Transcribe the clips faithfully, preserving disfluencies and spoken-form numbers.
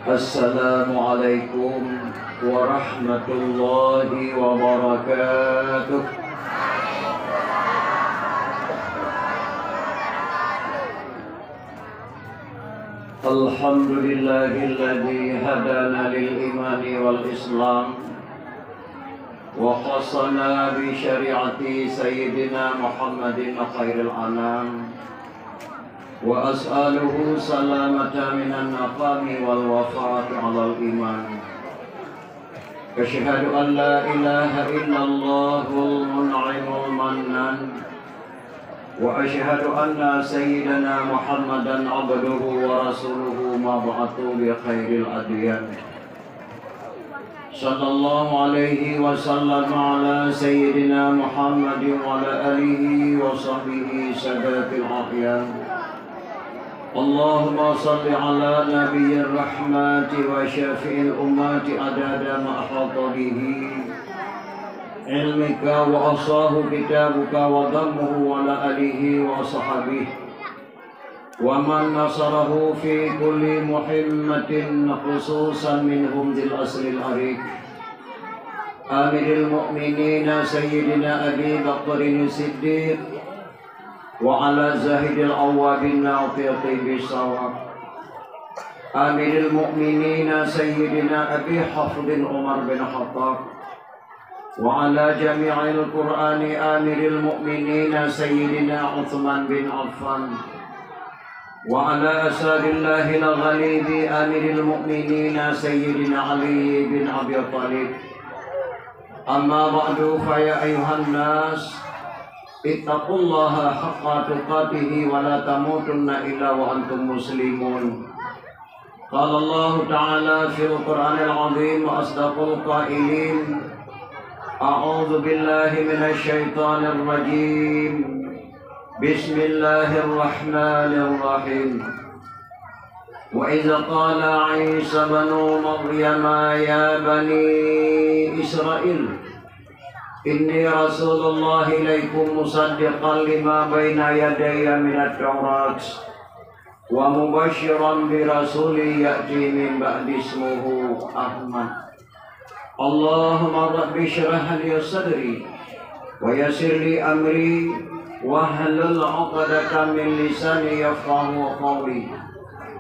Assalamualaikum warahmatullahi wabarakatuh. Alhamdulillahilladzi hadana lil imani wal islam wa khassana bi syari'ati sayyidina Muhammadin khairil anam. Wa as'aluhu salamata minan naqami wal wafati alal iman. Asyhadu an la ilaha illallahul mun'imul mannan. Wa asyhadu anna sayyidana Muhammadan abduhu wa rasuluhu mab'atsu bi khairil adyan. Sallallahu alaihi wasallam ala sayyidina Muhammadin wa ala alihi wa sahbihi sadatil a'yan. Allahumma salli ala nabiyyir rahmati wa syafi'il ummati adada ma ahata bihi ilmika wa ahsahu kitabuka wa dammuhu wa ala alihi wa sahbihi wa man nasarahu fi kulli muhimmatin, khususan minhum dzil aslil ariq, Amiril Mukminin Sayyidina Abi Bakrin Siddiq, wa ala Zahidil Awwabin Nafi'in Bisawab, Amiril Mukminin Sayyidina Abi Hafsin Umar bin Khattab, wa ala jami'il Qur'ani Amiril Mukminin Sayyidina Utsman bin Affan, wa ala Asadillahil Ghalibi Amiril Mukminin Sayyidina Ali bin Abi Thalib. Amma ba'du, fa ya ayyuhan nas, ittaqullaha haqqa tuqatihi wa la tamutunna illa wa antum muslimun. Qala Allahu ta'ala fil Qur'anil azim wa asdaqul qailin, a'udzu billahi minasy syaithanir rajim. Bismillahirrahmanirrahim. Wa idz qala Isa ibnu Maryam ya bani Israil, inni rasulullah ilaikum musaddiqan lima baina yadayya minat Taurat wa mubasysyiran bi rasulin ya'ti min ba'di ismuhu Ahmad. Allahumma rabbi syrah li sadri wa yassir li amri wahlul 'uqdatam min lisani yafqahu qawli.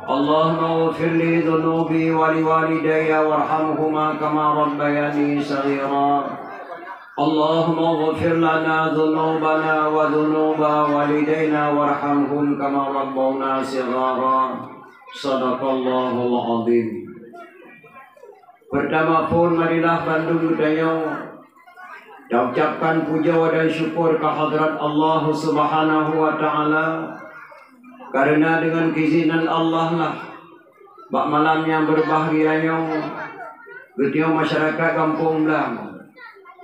Allahumma ighfir li dzunubi wa li walidayya warhamhuma kama rabbayani shaghira. Allahumma ighfir lana dzunubana wa dzunuba walidayna warhamhum kama rabbawna shighara. Shadaqallahul azim. Peurtama phon, marilah bandum geutanyoe taucabkan pujoe dan syukur keu hadrat Allah Subhanahu wa Ta'ala, kareuna deungon keuizinan Allah lah, bak malam nyang beubahgia nyoe, geutanyoe masyarakat Gampông Blang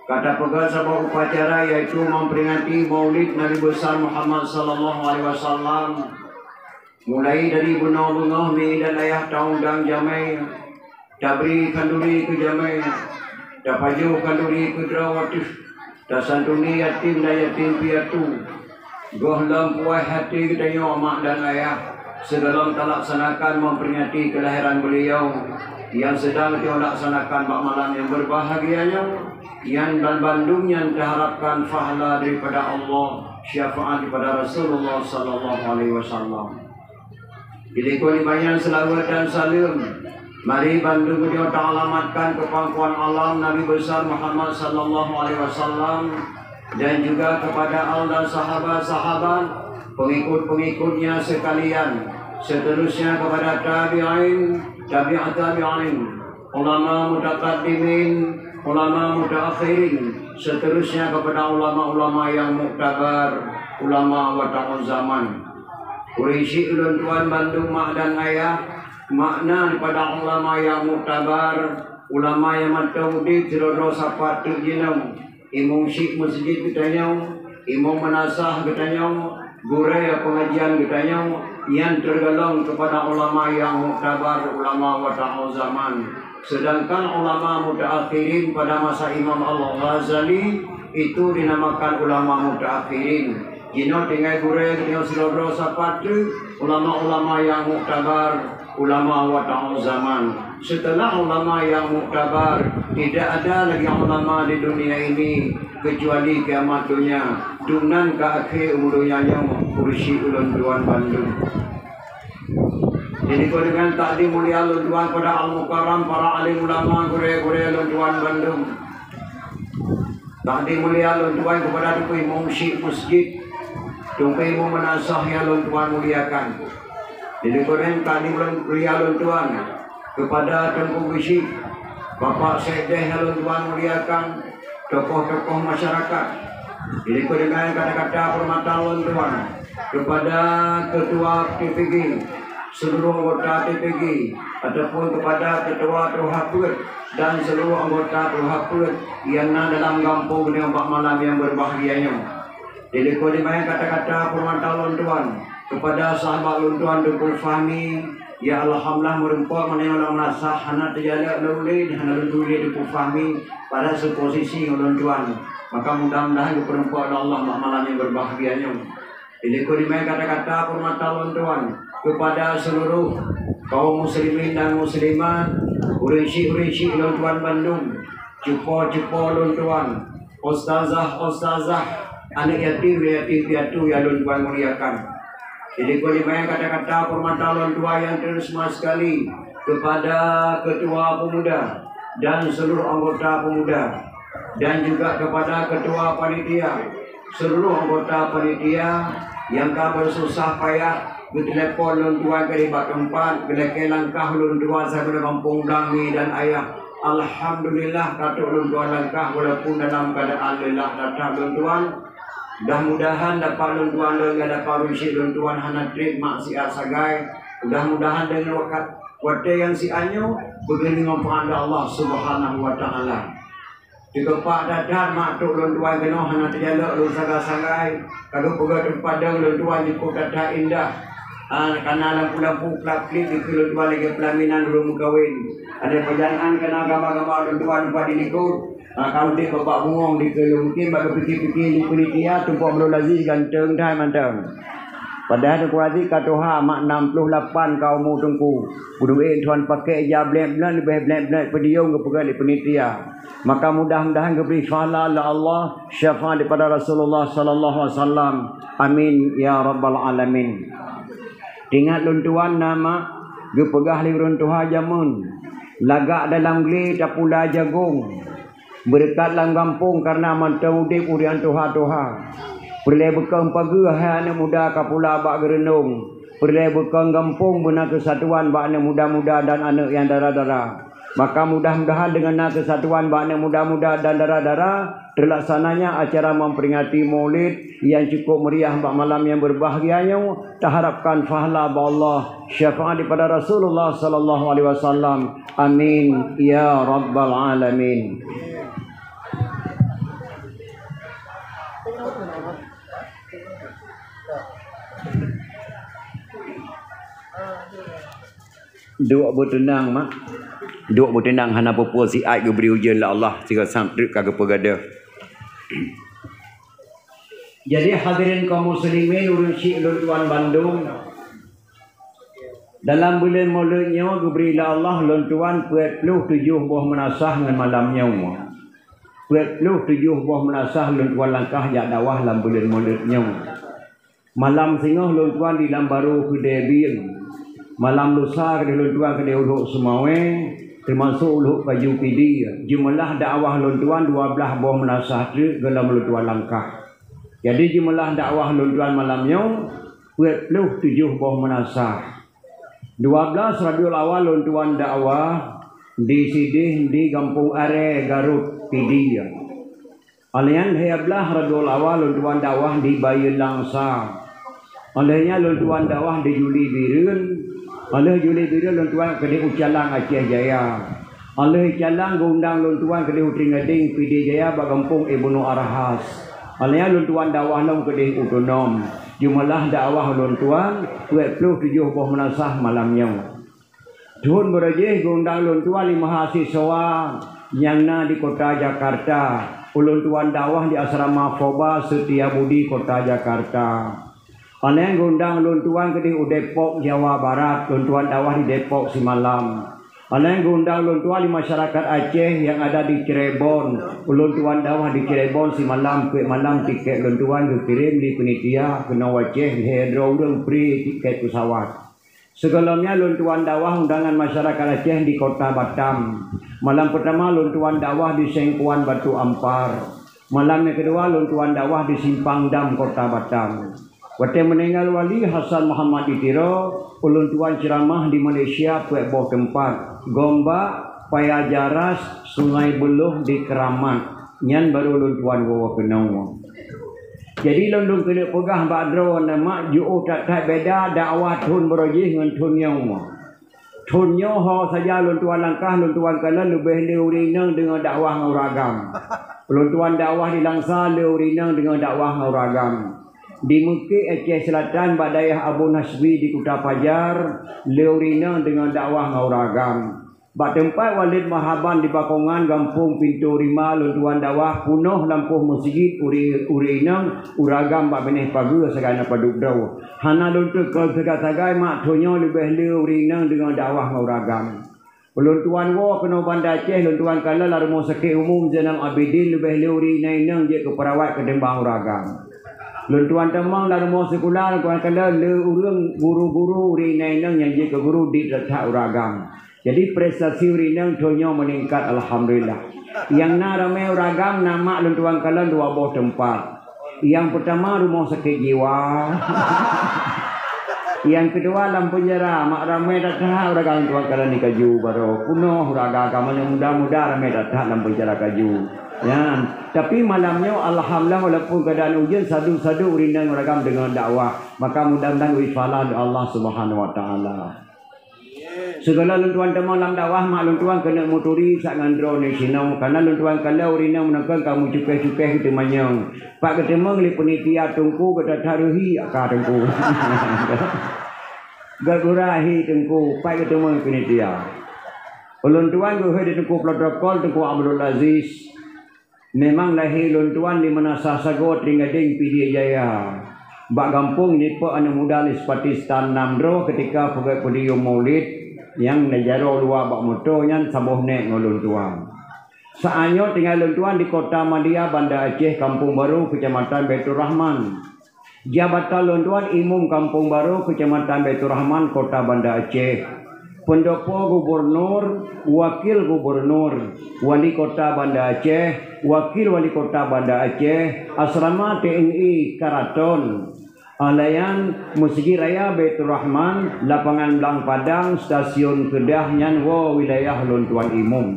ka tapeugöt saboh upacara, yaitu memperingati Maulid Nabi Besar Muhammad sallallahu alaihi wasallam. Mulai dari bunoe beungoh mi dan ayah taundang jamé, tabri khanduri keu jamé, tapajoh khanduri keu droe ateueh, tasantuni yatim dan yatim piatu. Gohlom puih até geutanyoe mak dan ayah, sigohlom talaksanakan memperingati kelahiran beliau nyang seudang geutanyoe laksanakan bak malam nyang beubahgia nyoe, nyan banbandum nyan taharapkan pahala daripada Allah, syafaat daripada Rasulullah sallallahu alaihi wasallam. Di likot iman nyan, seulaweuet dan saleuem mari bandum geutanyoe taalamatkan keu pangkuan alam Nabi Besar Muhammad sallallahu alaihi wasallam dan juga kepada al dan sahabat-sahabat, pengikut-pengikutnya sekalian, seterusnya kepada tabi'in, tabi'ut tabi'in, ulama mutakaddimin, ulama mutaakhirin, seterusnya kepada ulama-ulama yang muktabar, ulama wata'u zaman. Kureueng chik ulôn tuan bandum mak dan ayah, makna daripada ulama yang muktabar, ulama nyang mantong udeb sidroe-droe sapat teuk jinoe, imum chik meuseujid geutanyoe, imum meunasah geutanyoe, gurée peungajian geutanyoe, nyan teugolong keupada ulama nyang muktabar, ulama wata'u zaman. Seudangkan ulama mutaakhirin pada masa Imam Al-Ghazali itu dinamakan ulama mutaakhirin. Jinoe tinggai gurée geutanyoe sidroe-droe sapat teuk, ulama-ulama nyang muktabar, Ulama wata'u zaman. Setelah ulama yang muktabar, tidak ada lagi ulama di dunia ini kecuali kiamat dunia. Dumnan ka akhé umu donya nyoe, kursi ulôn tuan bandum. Jadi, keu deungon takdim mulia lôn tuan pada Al-Mukarram, para alim ulama, gurée-gurée lôn tuan bandum. Takdim mulia lôn tuan kepada Teungku Imum Syik Masjid, Teungku Imum Meunasah nyang lôn tuan muliakan. Jadi, keu deungon takdim mulia lôn tuan kepada Teungku Geuchik, Bapak Sekdes nyang lôn tuan muliakan, tokoh-tokoh masyarakat. Jadi, keu deungon kata-kata peurhormatan lôn tuan kepada Ketua T P G, seluruh anggota T P G, ataupun kepada Ketua Tuha Peuet dan seluruh anggota Tuha Peuet nyang na dalam gampông nyoe bak malam nyang berbahagia nyoe. Jadi, keu deungon kata-kata peurhormatan lôn tuan kepada sahabat lôn tuan Teungku Fahmi, ya alhamdulillah, meureumpok meunyoe lam rasa hana teujalak lôn ulée, hana lôn ulée Teungku Fahmi pada seuposisi ngon lôn tuan. Maka mudah-mudahan geupeureumpok lé Allah bak malam nyang berbahagia nyoe. Jadi, keu deungon kata-kata peurhormatan lôn tuan kepada seluruh kaum muslimin dan muslimat, ureuëng syik-ureuëng syik lôn tuan bandum, cupo-cupo lôn tuan, ustazah-ustazah, aneuk yatim, yatim piatu nyang lôn tuan muliakan. Jadi, keu deungon kata-kata peurhormatan lôn tuan nyang teuseumah sekali kepada Ketua Pemuda dan seluruh anggota pemuda, dan juga kepada Ketua Panitia, seluruh anggota panitia nyang ka beususah payah geutelepon lôn tuan keudeh bak teumpat, geulakée langkah lôn tuan sabe gampông Blang Mi dan Ayah. Alhamdulillah, ka trok lôn tuan langkah walaupun dalam keuadaan leulah that-that lôn tuan. Mudah-mudahan dapat lôn tuan lôn nyang dapat ureuëng syik lôn tuan hana treb maksiat sagai. Mudah-mudahan deungon wakat watée nyang siat nyoe beugeuneuk manfaat lé Allah Subhanahu wa Taala. Teukepak that-that mak trok lôn tuan keunoe hana teujalak lôn sagai-sagai. Ka geupeugah teumpat dong lôn tuan jipeukat that indah. Ah, kana lampu-lampu klap-klip dikeue lôn tuan lagée peulaminan ureuëng meukawen. Ada peujangan kana gama-gama lôn tuan pat di likot. Ah, ka udeb babah bungong dikeue lôn. Mungkin bak geupike-pike di panitia tumpok Abdul Aziz ganteng that mantong. Padahai Teungku Aziz ka tuha mak enam puluh lapan ka umu Teungku. Peuduek tuan pakai ija blek-blek leubeh blek-blek peudiong geupeugah di panitia. Maka mudah-mudahan geubri pahala lé Allah, syafaat daripada Rasulullah sallallahu alaihi wasallam. Amin ya rabbal alamin. Ingat lôn tuan na mak geupeugah lé ureuëng tuha jameun, lagak dalam glé tapula jagong. Beureukat lam gampông kareuna mantong udeb ureuëng tuha-tuha. Peureulée beukong pageue hai aneuk muda ka pula bak geureunong. Peureulée beukong gampông beuna keusatuan bak aneuk muda-muda dan aneuk nyang dara-dara. Maka mudah-mudahan deungon na keusatuan bak aneuk muda-muda dan dara-dara, teulaksananya acara memperingati Maulid nyang cukup meriah bak malam nyang berbahagia nyoe, taharapkan pahala bak Allah, syafaat daripada Rasulullah sallallahu alaihi wasallam. Amin ya rabbal alamin. Duek beuteunang, mak. Duek beuteunang, hana peue-peue, siat geubri ujeuen lé Allah, sigoe sang treuk ka geupeugadôh. Jadi, hadirin kaum muslimin, ureuëng syik lôn tuan bandum, dalam buleuen Maulud nyoe geubri lé Allah lôn tuan peuet ploh tujoh boh meunasah ngon malam nyoe. Peuet ploh tujoh boh meunasah lôn tuan langkah jak dakwah lam buleuen Maulud nyoe. Malam singoh lôn tuan di Lambaru keudeh Bieng. Malam lusa keudeh lôn tuan keudeh Ulhok Seumawé, teumasok Ulhok Kaju Pidie. Jeumeulah dakwah lôn tuan dua blaih boh meunasah treuk gohlom lôn tuan langkah. Jadi jeumeulah dakwah lôn tuan malam nyoe peuet ploh tujoh boh meunasah. Dua blaih Rabiul Awal lôn tuan dakwah di sideh di Gampông Arée, Garut, Pidie. Óh lheueh nyan lhée blaih Rabiul Awal lôn tuan dakwah di Bayeue Langsa. Óh lheueh nyan lôn tuan dakwah di Juli Bireuen. Óh lheueh Juli Bireuen lôn tuan keudeh u Calang, Aceh Jaya. Óh lheueh Calang geuundang lôn tuan keudeh u Trienggadeng, Pidie Jaya, bak gampông Ibnu Arhas. Óh lheueh nyan lôn tuan dakwah lom keudeh u Tunom. Jeumeulah dakwah lôn tuan peuet ploh tujoh boh meunasah malam nyoe. Thon beurajih geuundang lôn tuan lé mahasiswa nyang na di kota Jakarta. Ulôn tuan dakwah di asrama Foba Setia Budi, kota Jakarta. Alèh geundang lôn tuan keudeh u Depok, Jawa Barat, lôn tuan dakwah di Depok simalam. Alèh geundang lôn tuan di masyarakat Aceh nyang ada di Cirebon, lôn tuan dakwah di Cirebon simalam, peuet malam tiket lôn tuan geukirém lé panitia keunoe Aceh, lhèe droe ureueng pri tiket pesawat. Sigohlom nyan lôn tuan dakwah undangan masyarakat Aceh di Kota Batam. Malam peutama lôn tuan dakwah di Sengkuan Batu Ampar. Malam nyang keudua lôn tuan dakwah di Simpang Dam, Kota Batam. Watèe meuninggai Wali Hasan Muhammad di Tiro, ulôn tuan ceuramah di Malaysia peuet boh teumpat, Gombak, Paya Jaras, Sungai Buloh di Keramat. Nyan barô lôn tuan woe keunoe. Jadi lôn, lôn keuneuk peugah bak droeneuh, mak, jiôh that-that beda dakwah thôn barô jih ngon thôn nyoe. Thôn nyoe ho saja lôn tuan langkah, lôn tuan kalon leubeh le ureueng inong deungoe dakwah ngon ureueng agam. Lôn tuan dakwah di Langsa, le ureueng inong deungoe dakwah ngon ureueng agam. Di Meukek, Aceh Selatan, bak dayah Abu Nasbi di Kuta Pajar, le ureueng inong deungoe dakwah ngon ureueng agam. Bak teumpat Walid Marhaban di Bakongan, Gampông Pintoe Rima, lôn tuan dakwah peunoh lampôh meuseujid, ureueng, ureueng inong, ureueng agam bak binéh pageue sagai na padub droe. Hana lôn teuka sagai-sagai, mak, thôn nyoe leubeh le ureueng inong deungoe dakwah ngon ureueng agam. Lôn tuan woe keunoe Banda Aceh, lôn tuan kalon lam Rumoh Sakét Umum Zainal Abidin, leubeh le ureueng inong jeuet keu peurawat ketimbang ureueng agam. Lôn tuan tamong lam rumoh sikula, lôn tuan kalon le ureueng guru-guru, ureueng inong nyang jeuet keu guru di that-that ureueng agam. Jadi prestasi ureueng inong thôn nyoe meuningkat, alhamdulillah. Nyang na ramé ureueng agam na, mak, lôn tuan kalon dua boh teumpat. Nyang peutama rumoh sakét jiwa. Nyang keudua lam peunjara, mak, ramé that-that ureueng agam tuan kalon di Kaju Barô. Peunoh ureueng agam, muda-muda ramé that-that lam peunjara Kaju. Nyan, tapi malam nyoe alhamdulillah walaupun keuadaan ujeuen, sadu-sadu ureueng inong ureueng agam deungoe dakwah. Maka mudah-mudahan geubri pahala lé Allah Subhanahu wa Taala. Sigohlom lôn tuan tamong lam dakwah, mak, lôn tuan keuneuk meuturi sak ngon droeneuh sinoe, kareuna lôn tuan kalon ureueng inong meunakon ka meucukeh-cukeh geuteumanyong. Pat geuteumeung lé panitia, Teungku, gata that reuhi aka Teungku. Geugura hi Teungku, pat geuteumeung panitia. Ulôn tuan geuhôi di Teungku protokol, Teungku Abdul Aziz. Memang lahé lôn tuan di Meunasah Sagoe, Trienggadeng, Pidie Jaya. Bak gampông Nipok, aneuk muda lé seupati seutan nam droe, keutika peugét podium maulid nyang neujaroe luwa bak moto nyan saboh nèk ngon lôn tuan. Saát nyoe tinggai lôn tuan di Kota Madia, Banda Aceh, Kampung Baru, Keucamatan Baiturrahman. Jabatan lôn tuan Imum Kampung Baru, Keucamatan Baiturrahman, Kota Banda Aceh. Pendopo gubernur, wakil gubernur, wali kota Banda Aceh, wakil wali kota Banda Aceh, asrama T N I Karaton, alayan Meuseujid Raya Baiturrahman, lapangan Blang Padang, stasiun Keudah, nyan woe wilayah lôn tuan Imum.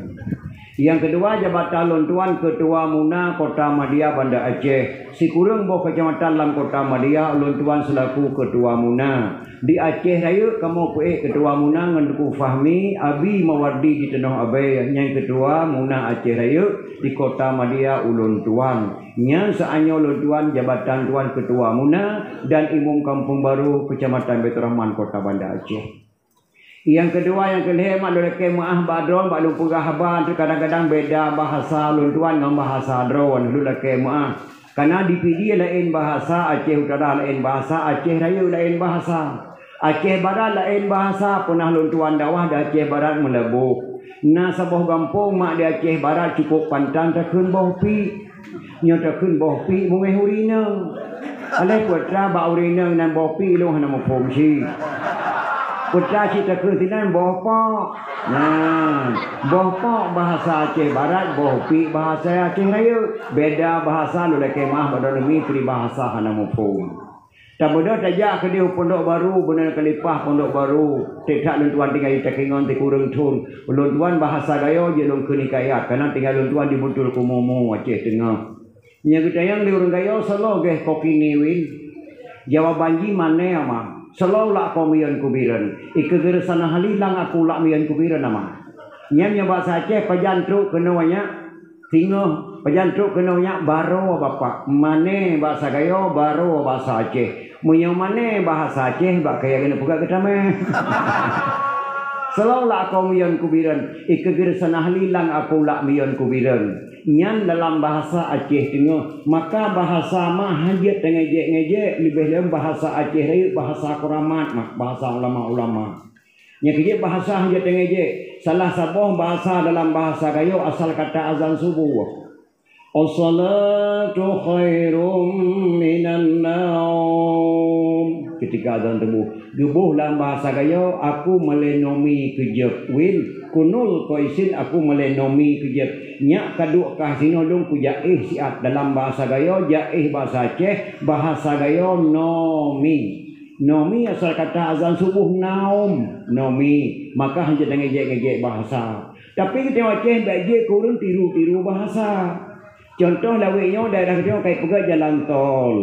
Nyang keudua, jabatan lôn tuan Keutua Muna Kota Madia Banda Aceh. Sikureueng boh keucamatan lam Kota Madia, lôn tuan seulaku Keutua Muna. Di Aceh Rayeuk kamoe peuék Keutua Muna ngon Teungku Fahmi, Abi Mawardi di Tanoh Abee, nyan Keutua Muna Aceh Rayeuk di Kota Madia ulôn tuan. Nyan saát nyoe lôn tuan jabatan tuan Keutua Muna dan Imum Kampung Baru Keucamatan Baiturrahman Kota Banda Aceh. Nyang keudua, nyang keulhèe, mak, lôn lakèe meu'ah bak droeneuh, bak lôn peugah haba, kadang-kadang beda bahasa lôn tuan ngon bahasa droeneuh, lôn lakèe meu'ah. Kareuna di Pidie laén bahasa, Aceh Utara laén bahasa, Aceh Rayeuk laén bahasa. Aceh Barat laén bahasa, peunah lôn tuan dakwah di Aceh Barat Meulaboh. Na saboh gampông, mak, di Aceh Barat cukôp pantang takheun boh pik. Nyoe takheun boh pik beungéh ureueng inong. Alah peue teuma bak ureueng inong nan boh pik, lôn hana muphom cit. Peue teuma cit takheun sinan boh pok. Nah, boh pok bahasa Aceh Barat, boh pik bahasa Aceh Rayeuk. Beda bahasa, lôn lakèe meu'ah bak droeneuh, mi pri bahasa hana muphom. Tabeudôh tajak keudeh u Pondok Baru, beuna keuleupah Pondok Baru. Tiep that lôn tuan tinggai di Takengon sikureueng thôn. Lôn tuan bahasa Gayo jeuet lôn kheun hikayat, kareuna tinggai lôn tuan di Buntul Keumumu, Aceh Teungoh. Nyang geutanyong lé ureueng Gayo, "Soe lo gèh koki niwin?" Jawaban jih, "Mané, Ama." "Soe lo lak ko miyueb kubireuen?" "Ikeue geureusanah hali lang aku lak miyueb kubireuen, Ama." Nyan nyoe bahasa Aceh, pajan trok keunoe nyak? Singoh, pajan trok keunoe nyak? Baroe, Bapak. Mané bahasa Gayo, baroe bahasa Aceh. Meunyoe mané bahasa Aceh, bak kayèe keuneuk peugah geutamèe. Seulaweulah akoe miyeuen kubireuen, ikeugeue sanah lilang aku lak miyeuen kubireuen. Nyan dalam bahasa Aceh teungoh, maka bahasa ma hanjeuet teungejek-ngejek, leubeh lom bahasa Aceh rayeuk, bahasa kuramat mah, bahasa ulama-ulama. Nyang keujeuet bahasa hanjeuet teungejek, salah saboh bahasa dalam bahasa Gayo asal kata azan suboh. As-salatu khairum minan naum. Ketika azan suboh, geuboh lam bahasa Gayo, aku meulenomi keujeuet. Win, kunul koisin aku meulenomi keujeuet. Nyak kaduek kah sinoe lôn kujak éh siat. Dalam bahasa Gayo, jak éh bahasa Aceh, bahasa Gayo nomi. Nomi asal kata azan suboh naum, nomi. Maka hanjeuet teungejek-ngejek bahasa. Tapi geutanyoe Aceh bèk jeuet keu ureueng tiru-tiru bahasa. Contoh lawét nyoe daerah geutanyoe ka ipeugah jalan tol.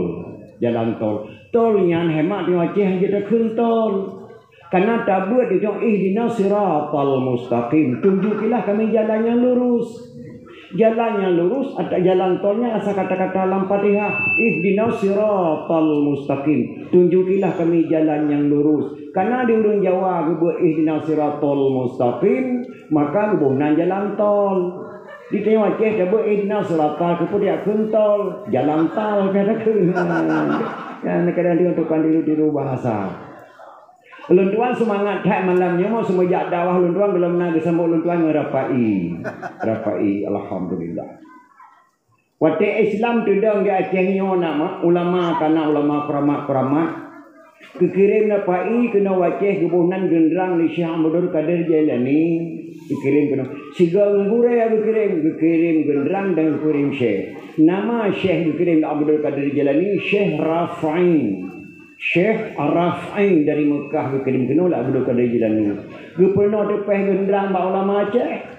Jalan tol. Tol nyan hemat tanyoe Aceh hanjeuet takheun tol. Kareuna tabeuet geutanyoe ihdinas siratal mustaqim. Tunjukilah kami jalan yang lurus. Jalan yang lurus atau jalan tol nyan asal kata-kata lam Fatihah. Ihdinas siratal mustaqim. Tunjukilah kami jalan yang lurus. Kareuna di ureueng Jawa geubeuet ihdinas siratal mustaqim, maka geuboh nan jalan tol. Di tanyoe Aceh tabeuet ihdinas siratal, keupeue takheun tol, jalan tal ka takheun. Kan kadang-kadang tukang tiru-tiru bahasa. Ulôn tuan seumangat that malam nyoe, semenjak dakwah ulôn tuan gohlom na geusambot ulôn tuan ngon Rafa'i. Rafa'i, alhamdulillah. Watèe Islam teudong di Aceh nyoe na ma-, ulama ka na ulama kuramat-kuramat. Geukirém Rafa'i keunoe u Aceh geuboh nan geundrang lé Syekh Abdul Qadir Jailani. Geukirém keunoe. Sigoe ngon gurèe geukirém, geukirém geundrang dan geukirém syekh. Nama syekh geukirém lé Abdul Qadir Jailani, Syekh Rafa'i. Syekh Rafa'i dari Mekah geukirém keunoe lé Abdul Qadir Jailani. Geupeurunoe teupèh geundrang bak ulama Aceh.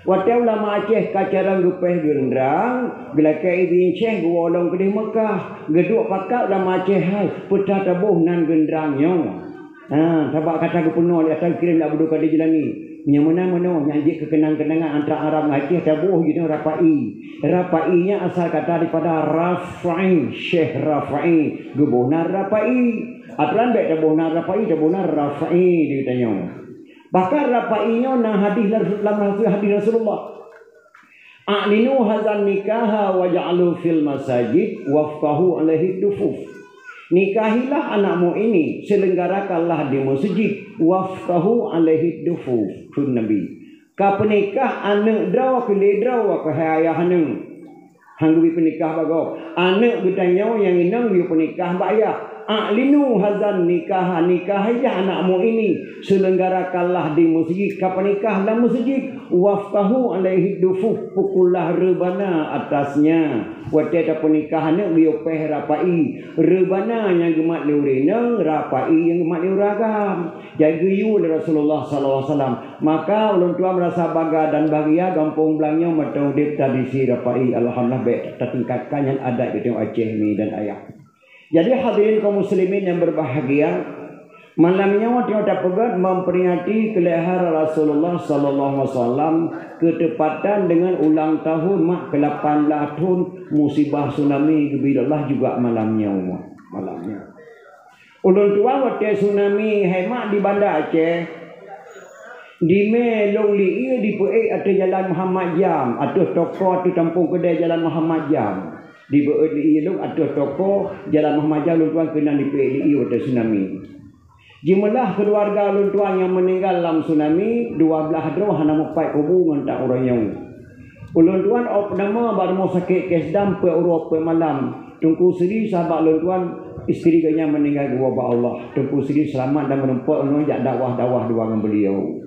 Watèe ulama Aceh ka carông geupèh geundrang, geulakèe idhin syekh geuwoe lom keudéh Mekah. Geuduek pakat ulama Aceh hai, peue taboh nan geundrang nyoe. Ha, sabab ka geupeurunoe lé ata geukirém lé Abdul Qadir Jailani. Nyang meunan meunoe, nyang jeuet keu keunang-keunangan antara Arab ngon Aceh taboh jinoe Rafa'i. Rafa'i nyan asal kata daripada Rafa'i, Syekh Rafa'i. Geuboh nan Rafa'i. Atra bèk taboh nan Rafa'i, taboh nan Rafa'i di geutanyoe. Bahkan Rafa'i nyoe na hadih lam, lam hadih Rasulullah. "A'linu hazan nikaha waj'alu fil masajid waftahu alaihi dufuf." Nikahilah anakmu ini, selenggarakanlah di masjid, waftahu alaihi dufuf, kheun Nabi. Ka peunikah aneuk droe keu lé droe keuhai ayah aneuk. Han geubri peunikah bak gob. Aneuk geutanyoe nyang inong geuyue peunikah bak ayah. "A'linu hazan nikaha, nikahilah anakmu ini, selenggarakanlah di masjid, ka peunikah lam masjid, waftahu alaihi dufuf, pukullah reubana atasnya." Watèe tapeunikah aneuk geuyue pèh Rafa'i, reubana nyang geumat lé ureueng inong, Rafa'i nyang geumat lé ureueng agam. Jadi geuyue lé Rasulullah sallallahu alaihi wasallam. Maka ulôn tuan meurasa bangga dan bahgia gampông Blang nyoe mantong udép tradisi Rafa'i. Alhamdulillah, bèk tatingkatkan nyan adat geutanyoe Aceh mi dan ayah. Jadi hadirin kaum muslimin yang berbahagia, malam nyoe tanyoe tapeugöt memperingati keulahèran Rasulullah sallallahu alaihi wasallam keutepatan dengan ulang tahun mak kelapan blah thon musibah tsunami geubri Allah juga malam nyoe. Malam nyoe. Ulôn tuan watèe tsunami hemat di Banda Aceh, di mé lôn li ie dipeuék ateueh Jalan Muhammad Jam, ateueh toko, ateueh tampông keudè Jalan Muhammad Jam. Dipeuék li ie lôn ateueh toko Jalan Muhammad Jam, ulôn tuan keunan dipeuék li ie watèe tsunami. Jeumeulaih keuluwarga ulôn tuan nyang meuninggai lam tsunami, dua blah droe hana mupat kubu ngon tan ureueng nyoe. Ulôn tuan ôb nama bak rumoh sakét Kesdam peuet uroe peuet malam. Teungku Sri sahabat lôn tuan, istri geuh nyan meuninggai geuwoe bak Allah. Teungku Sri seulamat dan meurumpok lôn jak dakwah-dakwah dua ngon beuliau.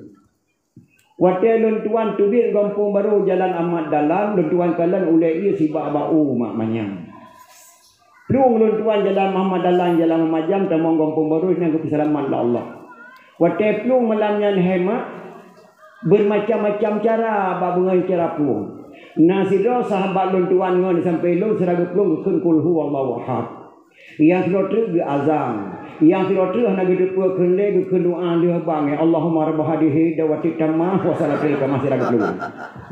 Watèe lôn tuan teubiet Gampông Barô Jalan Ahmad Dahlan, lôn tuan kalon ulèe ie sibak bak u mak manyang. Plueng lôn tuan Jalan Muhammad Dahlan, Jalan Muhammad Jam, tamong Gampông Barô nyan geupeuseulamat lé Allah. Watèe plueng malam nyan hemat, beumacam-macam cara bak beungon cara plueng. Na sidroe sahabat lôn tuan ngon sampoe lôn sira geuplueng geukheun Qul huwallahu ahad. Nyang sidroe treuk geuazan. Nyang sidroe treuk hana geuteupeue kheun lé geukheun doa lheueh bang, "Allahumma rabb hadhihi da'watit tammah wa salatil qamah," sira geuplueng.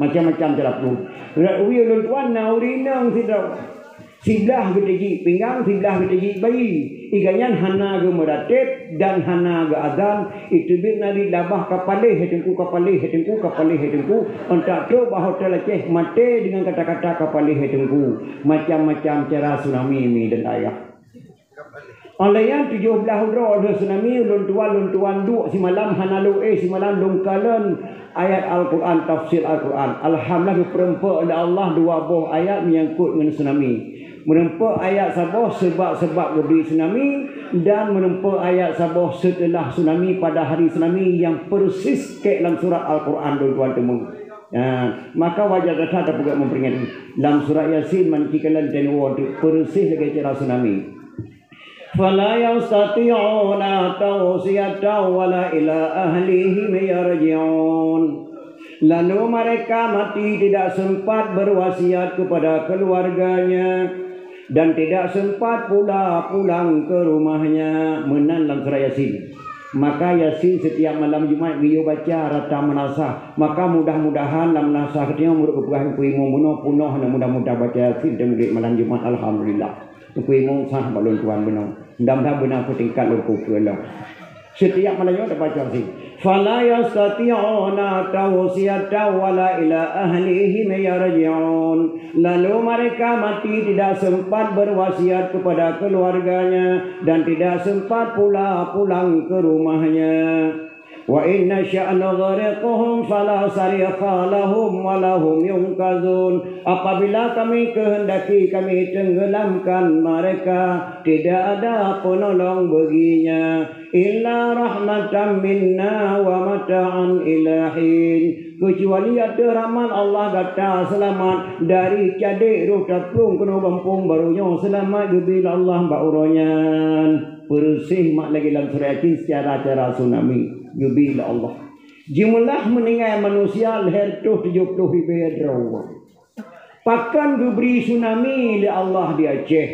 Macam-macam cara plueng. Rot wie lôn tuan na ureueng inong sidroe. Siblah geuteujiek pinggang, siblah geuteujiek bayi. Iganyan hana geumeuratéb dan hana geuazan, iteubiet Nabi labah ka paléh hai Teungku, ka paléh hai Teungku, ka paléh hai Teungku, 'oh trok bak hotel Aceh maté deungon kata-kata ka paléh hai Teungku. Macam-macam cara tsunami mi dan ayah. Óh lheueh nyan tujoh blaih uroe lheueh tsunami, ulôn tuan, lôn tuan duek simalam hana lôn éh simalam lôn kalon ayat Al-Quran, tafsir Al-Quran. Alhamdulillah geupeureumpok lé Allah dua boh ayat menyangkut ngon tsunami. Meureumpok ayat saboh seubab-seubab geubri tsunami dan meureumpok ayat saboh seuteulah tsunami pada hari tsunami nyang persis kék lam surat Al-Quran lôn tuan teumé. Nah, maka wajar that-that tapeugah meuperingati. Lam surat Yasin man ci kalon teuneuk woe persis lagée cara tsunami. Fala yastati'una tawsiyatan wala ila ahlihim yarji'un. Lalu mereka mati tidak sempat berwasiat kepada keluarganya dan tidak sempat pula pulang ke rumahnya. Meunan lam surat Yasin. Maka Yasin setiap malam Jumat geuyue baca rata meunasah. Maka mudah-mudahan lam meunasah geutanyoe meureupeugah Teungku Imum bunoe punoh na mudah-mudah baca Yasin dan malam Jumat, alhamdulillah. Teungku Imum sah bak lôn tuan bunoe. Mudah-mudahan beuna peutingkat lôn kupeue lom. Setiap malam Jumat tabaca Yasin. Fala yastati'una tawsiyatan wala ila ahlihim yarji'un. Lalu mereka mati tidak sempat berwasiat kepada keluarganya dan tidak sempat pula pulang ke rumahnya. Wa inna sya'na ghariqhum fala sarikha lahum wa lahum yunqazun. Apabila kami kehendaki kami tenggelamkan mereka, tidak ada penolong baginya. Illa rahmatan minna wa mata'an ila hin. Keucuali ateueh rahmat Allah gata seulamat dari cadek roh taplueng keunoe gampông barô nyoe seulamat geubri lé Allah bak uroe nyan. Persis mak lagée lam surat Yasin secara-cara tsunami geubri lé Allah. Jumlah meuninggai manusia lhée reutôh tujoh ploh ribée droe. Pakon geubri tsunami lé Allah di Aceh?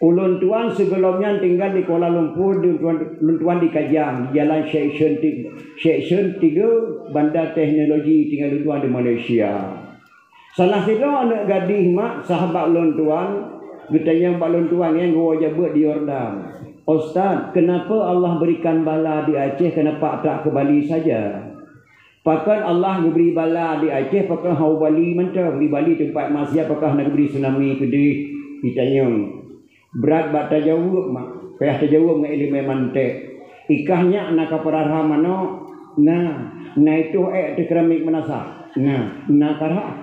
Ulôn tuan sigohlom nyan tinggai di Kuala Lumpur, di ulôn tuan, ulôn tuan di Kajang, di jalan section ti-, section tiga, Banda Teknologi tinggai ulôn tuan di Malaysia. Salah sidroe aneuëk gadih mak sahabat ulôn tuan, geutanyong bak ulôn tuan nyang geuwoe jabeut di Yordan, "Ustaz, kenapa Allah berikan bala di Aceh, kenapa tak ke Bali saja?" Pakon Allah geubri bala di Aceh, pakon hana u Bali mantong? Di Bali teumpat maksiat, pakon hana geubri tsunami keudeh? Jitanyong. Brat bak tajaweueb mak, payah tajaweueb ngon ileumé mantek. Ikah nyak na ka peurara manok? Na. Na itoh ék ateueh keramik meunasah? Na. Na karhah?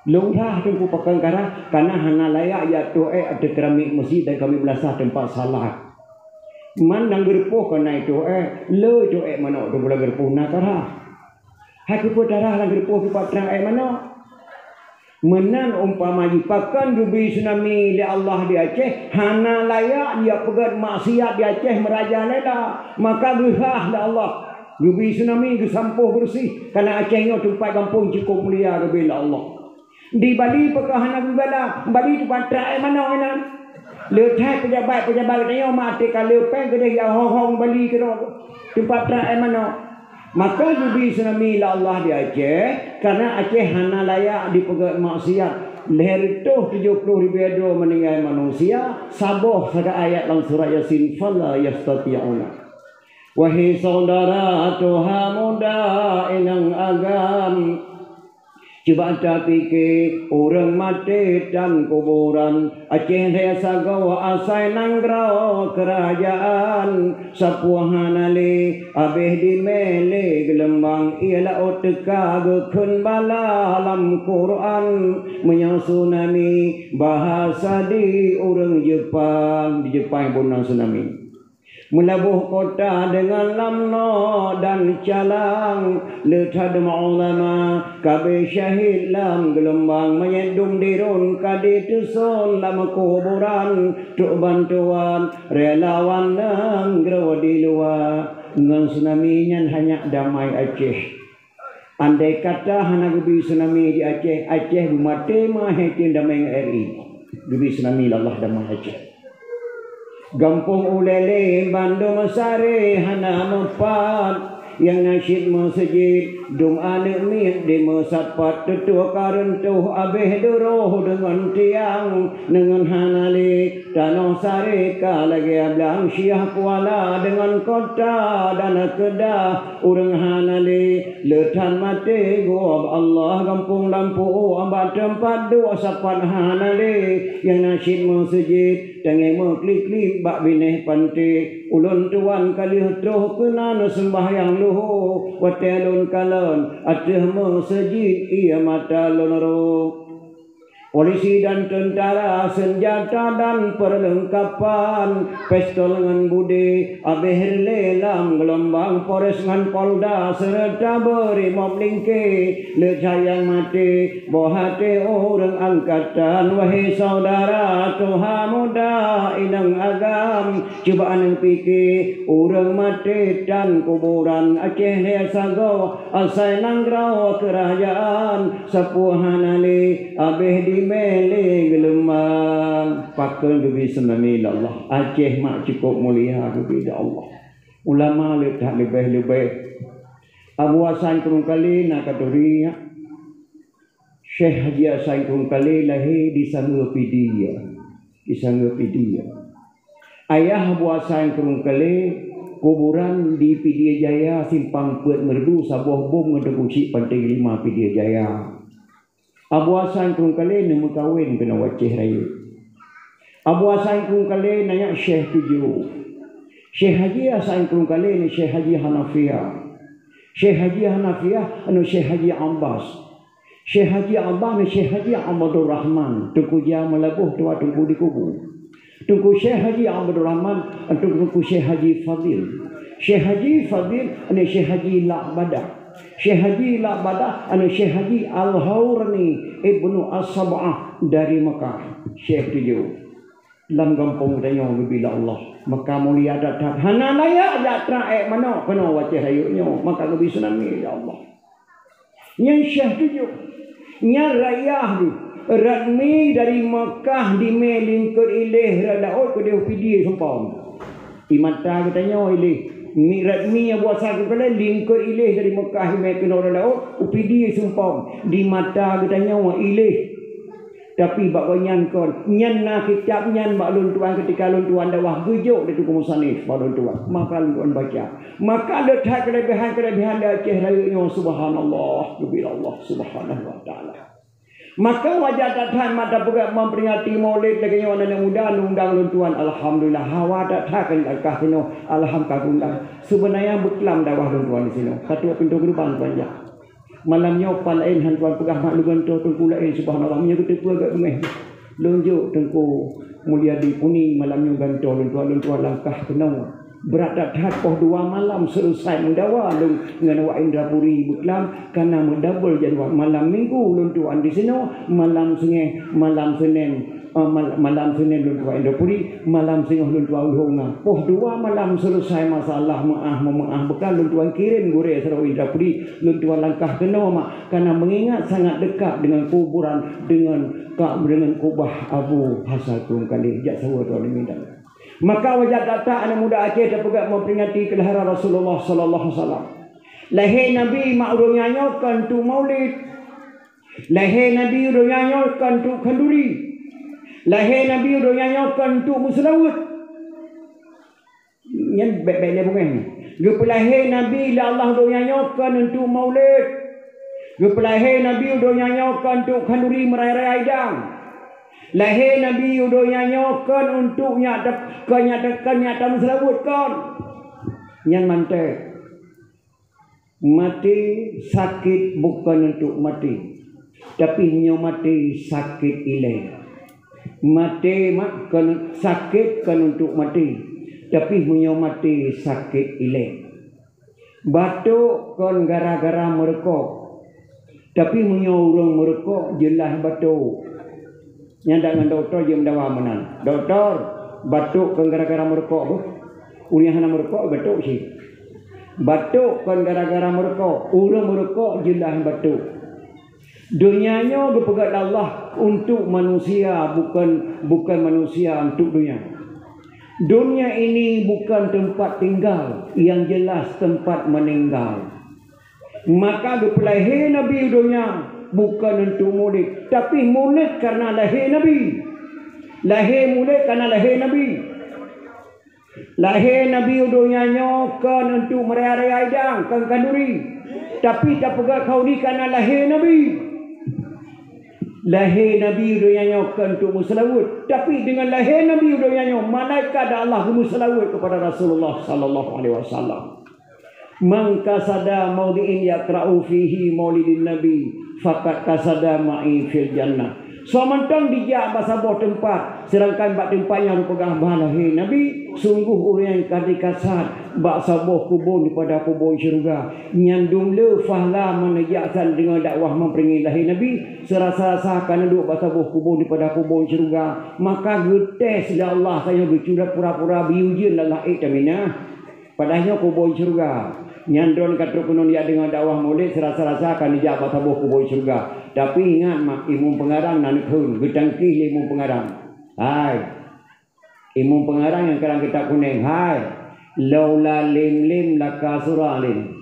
Lôn rhah teungku pakon karhah, kana hana layak jak toh ék ateueh keramik meuseujid dan keramik meunasah teumpat salat. Man lam geureupoh ka na itoh ék, le itoh ék manok teungku lam geureupoh na karhah. Hai keupeue tarhah lam geureupoh teumpat trang ék manok? Meunan umpama jih, pakon geubri tsunami lé Allah di Aceh, hana layak jak peugét maksiat di Aceh meurajalela, maka geurhah lé Allah. Geubri tsunami geusampôh beureuséh, kana Aceh nyoe teumpat gampông cukôp mulia geubri lé Allah. Di Bali pakon hana geubri bala, Bali teumpat trang ék manok inan. Le that pejabat-pejabat geutanyoe maté ka le péng keudeh jak hong-hong Bali keudroe teumpat trang ék manok. Maka geubri tsunami lé Allah di Aceh, karena Aceh hana layak dipeugét maksiat. Lhée reutôh tujoh ploh ribée droe meuninggai manusia, saboh sagai ayat lam surat Yasin, "Fala yastati'una." Wahai syedara tuha muda inong agam, cuba tapike ureuëng maté dan kuburan. Aceh lhée sagoe asai nanggroe keurajeuen, sapeue hana lé abéh dimé lé geulumbang, ie laôt teuka geukheun bala lam Quran. Meunyoe tsunami bahasa di ureuëng Jepang, di Jepang bunoe tsunami. Meulaboh kota deungon lam noe dan calang, le that ulama ka abéh syahid lam geulumbang, manyét dum dirun ka diteuson lam kuburan, trok bantuan relawan nanggroe di luwa. Ngon tsunami nyan hana damai Aceh. Andai kata hana geubri tsunami di Aceh, Aceh beumaté meuhai tem damai ngon R I. Geubri tsunami lé Allah damai Aceh. Gampông ulée lé bandum sare hana meupat, Nyang na cit meuseujid, dum aneuk miet dimeusapat, teutoh ka reuntoh abéh duroh deungon tiang, deungon hana lé tanoh saré ka lagée blang siah kuala deungon kota dan keudah ureuëng hana lé. Le that maté gob Allah gampông lampôh bak teumpat duek sapat hana lé. Nyang na cit meuseujid, teungoh meuklik-klik bak binéh panté. Ulôn tuan ka lheueh troh keunan seumbahyang luho, watée lôn kalon ateueh meuseujid ié mata lôn rôh. Polisi dan teuntara, seunjata dan peurleungkapan, pistol ngon budé, abéh rilé lam geulombang, Polres ngon Polda seureuta Brimob lingké. Le that nyang maté, boh até ureuëng angkatan, wahé syedara, tuha muda, inong agam, cuba neupiké, ureuëng maté dan kuburan Aceh lhée sagoe, asai nanggroe keurajeuen, sapeue hana lé, abéh dimé lé geuleumang. Pakon geubi tsunami lé Allah. Aceh mak cukôp mulia geubi lé Allah. Ulama le that leubeh-leubeh. Abu Hasan Krueng Kalé na katuri nyan. Syekh Haji Hasan Krueng Kalé lahé di Sangeue Pidie, di Sangeue Pidie. Ayah Abu Hasan Krueng Kalé kuburan di Pidie Jaya, Simpang Peuet Meureudu, saboh bom ngon Teungku Chik Panté Lima Pidie Jaya. Abu Hasan Krueng Kalé neumeukawen keunoe u Aceh Rayeuk. Abu Hasan Krueng Kalé na nyak syekh tujoh. Syekh Haji Hasan Krueng Kalé nyan Syekh Haji Hanafiah. Syekh Haji Hanafiah nyan Syekh Haji Abbas. Syekh Haji Abbas nyan Syekh Haji Abdul Rahman. Teungku Jah Meulaboh tuha Teungku dikubu. Teungku Syekh Haji Abdul Rahman, Teungku Syekh Haji Fadil. Syekh Haji Fadil nyan Syekh Haji Lak Badah. Syekh Haji Lak Badah nyan Syekh Haji Al-Haurani Ibnu As-Sab'ah dari Mekah. Syekh tujoh. Lam gampông geutanyoe geubi lé Allah. Maka mulia that-that. Hana layak jak trang ék manok keunoe u Aceh Rayeuk nyoe. Maka geubi tsunami, ya Allah. Nyan syekh tujoh. Nyan rayah geuh. Rot mi dari Mekah dimé lingkot iléh rot laôt keudéh u Pidie Sumpom. Di mata geutanyoe iléh. Mi rot mi Abu Hasan Krueng Kalé lingkot iléh dari Mekah dimé keunoe rot laôt u Pidie Sumpom. Di mata geutanyoe iléh. Tapi bak gobnyan kon, nyan na kitab nyan bak lôn tuan keutika lôn tuan dakwah geujok lé teungku musannif bak lôn tuan. Maka lôn tuan baca. Maka le that keuleubehan-keuleubehan di Aceh Rayeuk nyoe, subhanallah, geubi lé Allah subhanahu wa taala. Maka wajar that-that mak tapeugah memperingati Maulid lagée nyoe aneuk muda neundang lôn tuan, alhamdulillah, hawa that-that keu langkah keunoe, alhamdulillah. Seubeunanya beuklam dakwah lôn tuan disinoe. Ka trok pintoe geureubang tuan jak. Malam nyoe pat laén hán tuan peugah mak lôn gantoe teungku laén, subhanallah, meunyoe geuteupeue agak beungéh. Lôn jok Teungku Mulyadi Puni malam nyoe gantoe lôn tuan, lôn tuan langkah keunoe. Brat that-that poh dua malam seuleusai meudawa lôn ngon awak Indrapuri beuklam, kana meudabel jadwal. Malam Minggu lôn tuan disinoe, malam Seungéh, malam Senin, eh, mal-, malam Senin lôn tuan Indrapuri, malam singoh lôn tuan u Lhunga. Poh dua malam seuleusai masalah meuáh-meumeuáh beuklam, lôn tuan kirém gurée sidroe Indrapuri, lôn tuan langkah keunoe mak, kana meungingat sangat dekat deungon kuburan, deungon ka-, deungon kubah Abu Hasan Krueng Kalé. Jak saweue tuan di Medan. Maka wajar that-that aneuk muda Aceh tapeugah memperingati keulahiran Rasulullah sallallahu alaihi wasallam. Lahé Nabi mak uroe nyan nyoe kon untuk Maulid. Lahé Nabi uroe nyan nyoe kon untuk khanduri. Lahé Nabi uroe nyan nyoe kon untuk meuseulaweuet. Nyan bék-bék lé beungéh. Geupeulahé Nabi lé Allah uroe nyan nyoe kon untuk Maulid. Geupeulahé Nabi uroe nyan nyoe kon untuk khanduri meuraya-raya idang. Lahé Nabi uroe nyan nyoe kon untuk nyak teuh-, kon nyak teuh-, kon nyak tameuseulaweuet kon. Nyan mantong. Maté sakét bukon untuk maté, tapi meunyoe maté sakét ilée. Maté mak kon sakét kon untuk maté, tapi meunyoe maté sakét ilée. Batuk kon gara-gara meureukoh, tapi meunyoe ureuëng meureukoh jeulaih batuk. Nyan dak ngon dokto jeuet meudawa meunan. "Dokto, batuk kon gara-gara meureukoh beuh?" Ureuëng hana meureukoh batuk cit. Batuk kon gara-gara meureukoh. Ureuëng meureukoh jeulaih batuk. Donya nyoe geupeugét lé Allah untuk manusia, bukon, bukon manusia untuk donya. Dunia ini bukan tempat tinggal, yang jelas tempat meninggal. Maka geupeulahé Nabi u donya bukan untuk mulod, tapi mulod karena lahé Nabi. Lahé mulod karena lahé Nabi. Lahé Nabi u donya nyoe kon untuk meuraya-raya idang, kon khanduri. Tapi tapeugah khanduri karena lahé Nabi. Lahé Nabi u donya nyoe kon untuk meuseulaweuet, tapi deungon lahé Nabi u donya nyoe, malaikat dan Allah geumeuseulaweuet kepada Rasulullah sallallahu alaihi wasallam. "Man qasada maudhi'in yaqra'u fihi maulidin nabi, faqad qasada ma'i fil jannah." Soe mantong jijak bak saboh teumpat, sedangkan bak teumpat nyan geupeugah bak lahé Nabi, sungguh ureuëng nyang ka jikasad bak saboh kubu daripada kubu syeuruga. Nyan dum le fahla meuneujak san deungon dakwah meuperingét lahé Nabi, seurasa-rasa ka neuduek bak saboh kubu daripada kubu syeuruga, maka geutés lé Allah tanyoe geuculat pura-pura biyeu ujeuen lam laôt taminah. Padahai nyoe kubu syeuruga. Nyan droeneuh ka trok keunoe jak deungon dakwah mulod, seurasa-rasa ka neujak bak saboh kubu syeuruga. Tapi ingat mak, imeum peungarang na neukheun, geutangkih lé imeum peungarang. Hai, imeum peungarang nyang keurang kitab kuneng, hai, laula lim-lim lakasura alim.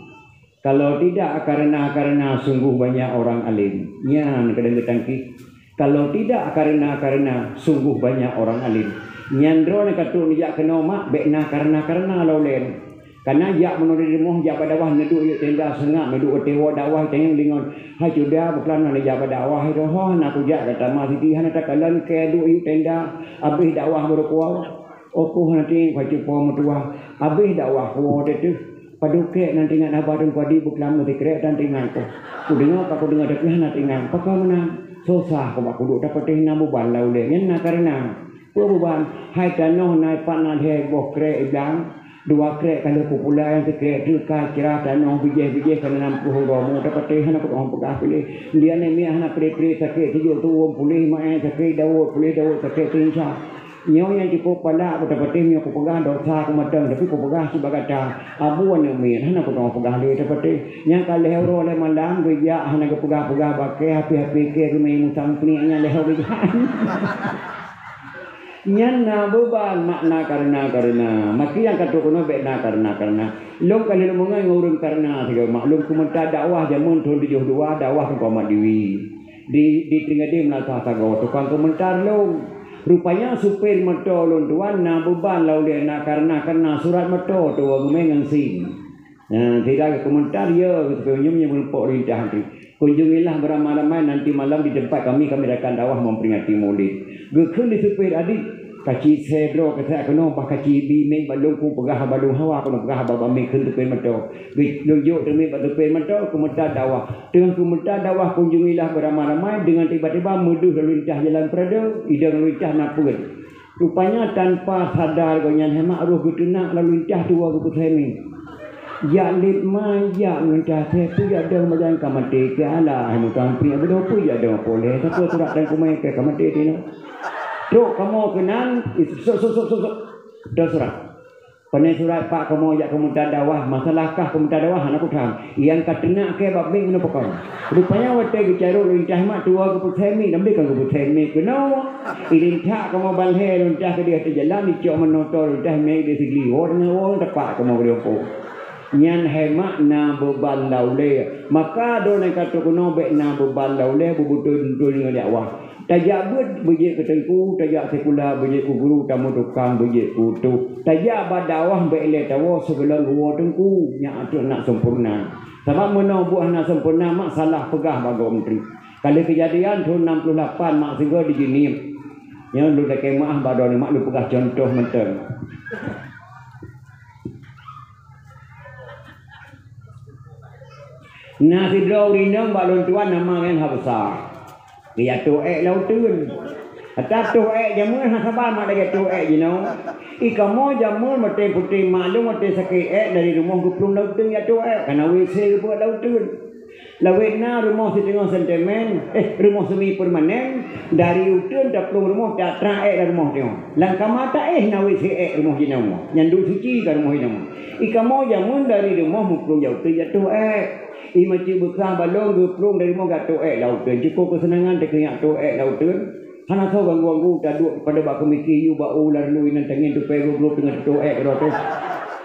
Kalau tidak karena-karena sungguh banyak orang alim. Nyan keudeh geutangkih. Kalau tidak karena-karena sungguh banyak orang alim. Nyan droeneuh ka trok neujak keunoe mak, bék na karena-karena lom lé. Kana jak meunurot rumoh jak bak dakwah neuduek yue tenda seungab, neuduek watée woe dakwah tanyong deungon, "Hai cuda, beuklam na jak bak dakwah hai roh, na kujak gata ma siti hana takalon kée duek yue tenda, abéh dakwah baru kuwoe." "Oh, kuh nanti pacu po meutuwah, abéh dakwah kuwoe teuh." Padub krék nan teuingat haba Teungku Adi beuklam meusikrek dan teuingat kuh. Kudeungoe ka kudeungoe tapi hana teuingat. Pakon meunan? Susah kuba kuduek tapatéh na buban lam ulée nyan na kareuna. Peue buban? Hai tanoh na pat na lhée boh krék iblang, dua krék ka lheueh kupula nyang sikrek treuk ka cira tanoh bijéh-bijéh ka nam ploh uroe mu tapatéh hana kutu'oh peugah piléh. Dia nemiak hana piléh-piléh sakét tujoh tuwom puléh maé sakét dawot puléh dawot sakét teuinsa. Nyoe nyang cukôp palak beuteupeutéh meunyoe kupeugah desya keumatang, tapi kupeugah sibagoe that. Abu aneuëk miet, hana kuteungoh peugah lé teupeutéh. Nyang ka lhée uroe lhée malam geujak hana geupeugah-peugah bak kée, hapé-hapé kée geumé musang peunik nyan lhée uroe geujak. Nyan na beuban makna kareuna-kareuna. Maki nyang ka trok keunoe bék na kareuna-kareuna. Lôn ka lheueh lôn meungon ngon ureuëng kareuna sigoe mak lôn keumeunta dakwah jameun thon tujoh dua dakwah Teungku Ahmad Diwi. Di, di Teunggade Meunasah sagoe tukang keumeuntar lôn. Rupanya supir moto lôn tuan na beuban lam ulée na kareuna-kareuna surat moto tuwoe geumé ngon sim. Nah, sira geukeumeuntar, "Ya, geuteupeue nyoe meunyoe meurumpok lintah nanti. Kunjungilah beramai-ramai nanti malam di tempat kami, kami akan dakwah memperingati Maulid." Geukheun di supir, "Adik, kaci sée droe keusak keunoe bah kaci bi miet bak lôn kupeugah haba lôn hawa keunoe peugah haba bak miet," kheun supir moto. Geujok teumiet bak supir moto keumeuntar dakwah. Teungoh keumeuntar dakwah kunjungilah beramai-ramai, deungon tiba-tiba meudeuh lalu lintah jalan peurade, idong lalu lintah na peuet. Rupanya tanpa sadar gobnyan hana roh geuteunak lalu lintah tuwoe geupeusemi. Jak lét man, jak ngon cah seh, peue jak dong bajan ka maté keu Allah, hai mutang piek beudôh peue jak dong poleh, sapeue surat dan kumai keu ka maté tinoe. Trok kamoe keunan, sok, sok, sok, sok, sok. Trok surat. Pane surat pak kamoe jak keumeuntar dakwah, masalah kah keumeuntar dakwah hana kutham. Nyang ka teunak kée bak bank meunoe pakon. Rupanya watée geucarông lintah mak tuwoe geupeusemi, dan beukan geupeusemi keunoe. Ilintah kamoe ban lhée lintah keudeh ateueh jalan, icok meunoto lintah mé di sigli. Woe teungoh woe tepak kamoe keudeh po. Nyan hai mak na beuban lam ulée. Maka droeneuh ka trok keunoe bék na beuban lam ulée, beubeutôi-beutôi ngon dakwah. Tajak beuet beujeuet keu teungku, tajak sikula beujeuet keu guru, tameutukang beujeuet keu utôh. Tajak bak dakwah bék ilée tawoe sigohlom geuwoe teungku, nyan ateueh nak sempurna. Sabab meunoe buet hana sempurna mak salah peugah bak gob menteri. Ka lheueh keujadian thon nam ploh lapan mak sigoe di Jeunieb. Nyoe lôn lakée meuáh bak droeneuh mak lôn peugah cuntoh mantong. Na sidroe ureuëng inong bak lôn tuan nama nyan Habsah. Geujak toh ék lam uteuen. Ata toh ék jameun hana saban mak lagée toh ék jinoe. I kamoe jameun watée puténg mak lôn watée sakét ék dari rumoh geuplueng lam uteuen jak toh ék, kana W C geubuet lam uteuen. Lawét na rumoh siteungoh sentimen, eh, rumoh semi permanen, dari uteuen taplueng rumoh, ta-, tra ék lam rumoh teungoh. Lam kama taéh na W C ék rumoh jinoe. Nyan duek suci ka rumoh jinoe. I kamoe jameun dari rumoh meuplueng jak uteuen jak toh ék. I maceu beukah balong geuplueng dari rumoh jak toh ék lam uteuen. Cukôp keuseunangan teukeunyak toh ék lam uteuen. Hana soe ganggu-ganggu, taduek pada bak keumiki, yue bak u lam lôn inan tangieng tupée gob-gob teungoh teutoh ék keudroe teuh.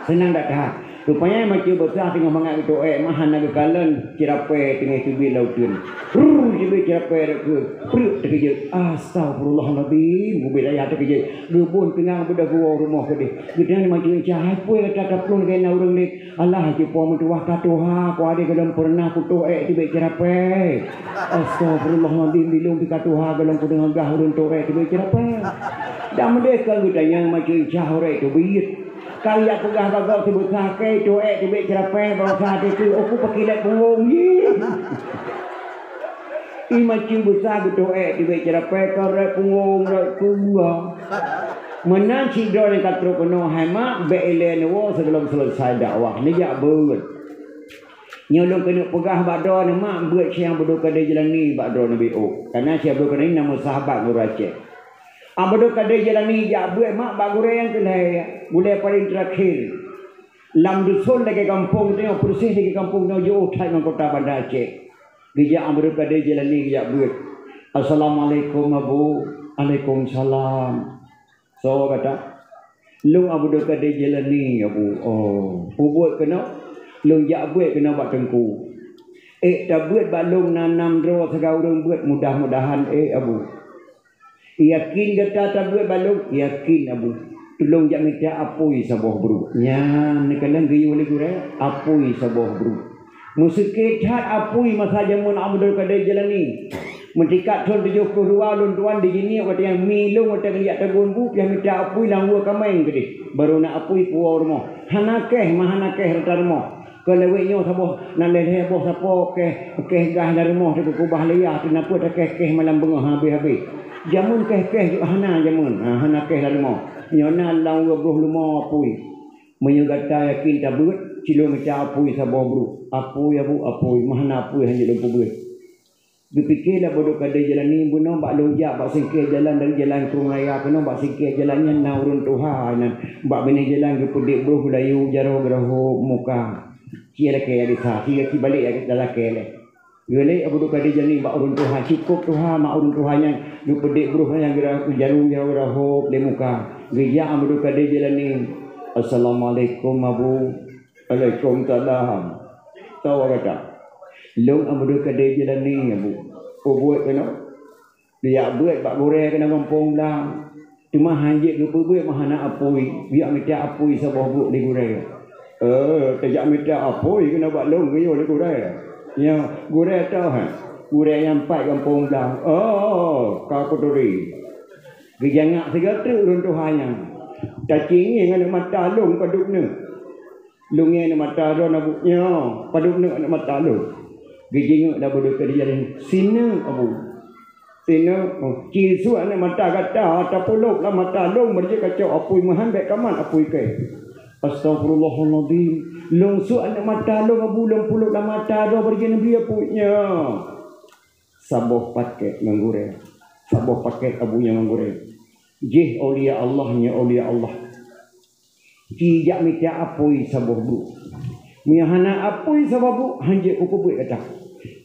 Seunang that that. Rupanya maceu beusa teungoh mangat geutoh ék, mah hana geukalon, cirapée teungoh teubiet lam uteuen. Ruu, teubiet cirapée rot keu, preuk teukeujot. Astagfirullahalazim, ubit ayah teukeujot. Geubon teungang beudôh geuwoe rumoh keudeh. Geutanyoe maceu inca, hai peue gata taplueng lagée na ureuëng lé. Alah, jipo meutuwah ka tuha, ku adé gohlom peureunah kutoh ék teubiet cirapée. Astagfirullahalazim, bilong pih ka tuha gohlom kudeungoe gah ureuëng toh ék teubiet cirapée. Dan meudeh kon geutanyoe maceu inca ureuëng teubiet. Ka jak peugah bak gob sibeusah kée toh ék teubiet cirapée, baroesa teuh, oh, ku peukilat punggong jih. I maceu beusa geutoh ék teubiet cirapée, ka rot punggong, rot keue. Meunan sidroe nyang ka trok keunoe, hai mak, bék ilée neuwoe sigohlom seuleusai dakwah, neujak beuet. Nyoe lôn keuneuk peugah bak droeneuh, mak, beuet Syekh Abdul Qadir Jailani bak droeneuh B O. Kareuna Syekh Abdul Qadir Jailani na meusahabat ngon ureuëng Aceh. Abdul Qadir Jailani jak beuet, mak, bak gurée nyang keu lhée, gurée paléng teurakhé. Lam duson lagée gampông tanyoe, peureséh lagée gampông tanyoe, jiôh that ngon kota Banda Aceh. Geujak Abdul Qadir Jailani geujak beuet. "Assalamualaikum, Abu." "Alaikumsalam." "Soe gata?" "Lôn Abdul Qadir Jailani, Abu." "Oh, peue beuet keunoe?" "Lôn jak beuet keunoe bak Teungku." "Ék tabeuet bak lôn na nam droe sagai ureuëng beuet, mudah-mudahan ék, Abu." "Yakin gata tabeuet bak lôn?" "Yakin, Abu." "Tulông jak mita apui saboh brôk." Nyan neukalon geuyue lé gurée, apui saboh brôk. Meuseuké that apui masa jamén Abdul Qadir Jailani. Meutingkat thon tujoh ploh dua lôn tuan di Jeunieb, watée nyan mi lôn watée geujak tagun bu, piah mita apui lam weue kaméng keudeh. Barô na apui puwoe rumoh. Hana kéh, mah hana kéh rata rumoh. Keu lawét nyoe saboh, na lhée-lhée boh sapo kéh, kéh gah lam rumoh teukeukubah lé yah, teunapeue takéh-kéh malam beungoh habéh-habéh. Jamén kéh-kéh jeuet hana jamén, ha, hana kéh lam rumoh. Nyoe na lam dua boh leumo apui. Meunyoe gata yakin tabeuet, cilok mita apui saboh brôk. Apui, Abu, apui, mah hana apui hanjeuet lôn peubeuet. Geupike lé Abdul Qadir Jailani, bunoe bak lôn jak bak singkée jalan dari jalan Krueng Raya keunoe bak singkée jalan nyan na ureuëng tuha nyan. Bak binéh jalan geupeudeuek broh geulayu jaroe geurahop muka. Ci lakée ya gisa, ci gaki balek ya gisa lakée lé. Geulé Abdul Qadir Jailani bak ureuëng tuha, cukôp tuha mak ureuëng tuha nyan geupeudeuek broh nyan geura-, jaroe geurahop lé muka. Geujak Abdul Qadir Jailani, "Assalamualaikum, Abu." "Alaikumsalam." "Soe gata?" "Lôn Abdul Qadir Jailani, Abu." "Peue beuet keunoe?" "Geujak beuet bak gurée keunoe gampông blang. Teuma hanjeuet geupeubeuet mah hana apui. Geujak mita apui saboh brôk lé gurée." "Eh, tajak mita apui keunoe bak lôn geuyue lé gurée?" "Nyoe, gurée toh, ha?" "Gurée nyang pat gampông blang." "Oh, ka kuturi." Geujangak sigoe treuk ureuëng tuha nyan. "Tacingieng aneuk mata lôn padub neuek." "Lôn ngieng aneuk mata droe na bu-, nyoe, padub neuek aneuk mata lôn." Geujingeuk lé Abdul Qadir Jailani, "Sineuk, Abu." "Sineuk, oh, ci suet aneuk mata gata, tapulop lam mata lôn, beureujeuet kacok apui meuhan bék kamat apui kée." "Astagfirullahalazim. Lôn suet aneuk mata lôn, Abu, lôn pulop lam mata droe, beureujeuet neubi apui nyoe." Saboh pakét ngon gurée. Saboh pakét Abu nyoe ngon gurée. "Jih aulia Allah, nyoe aulia Allah. Ci jak mita apui saboh brôk. Meunyoe hana apui saboh brôk, hanjeuet kupeubeuet gata."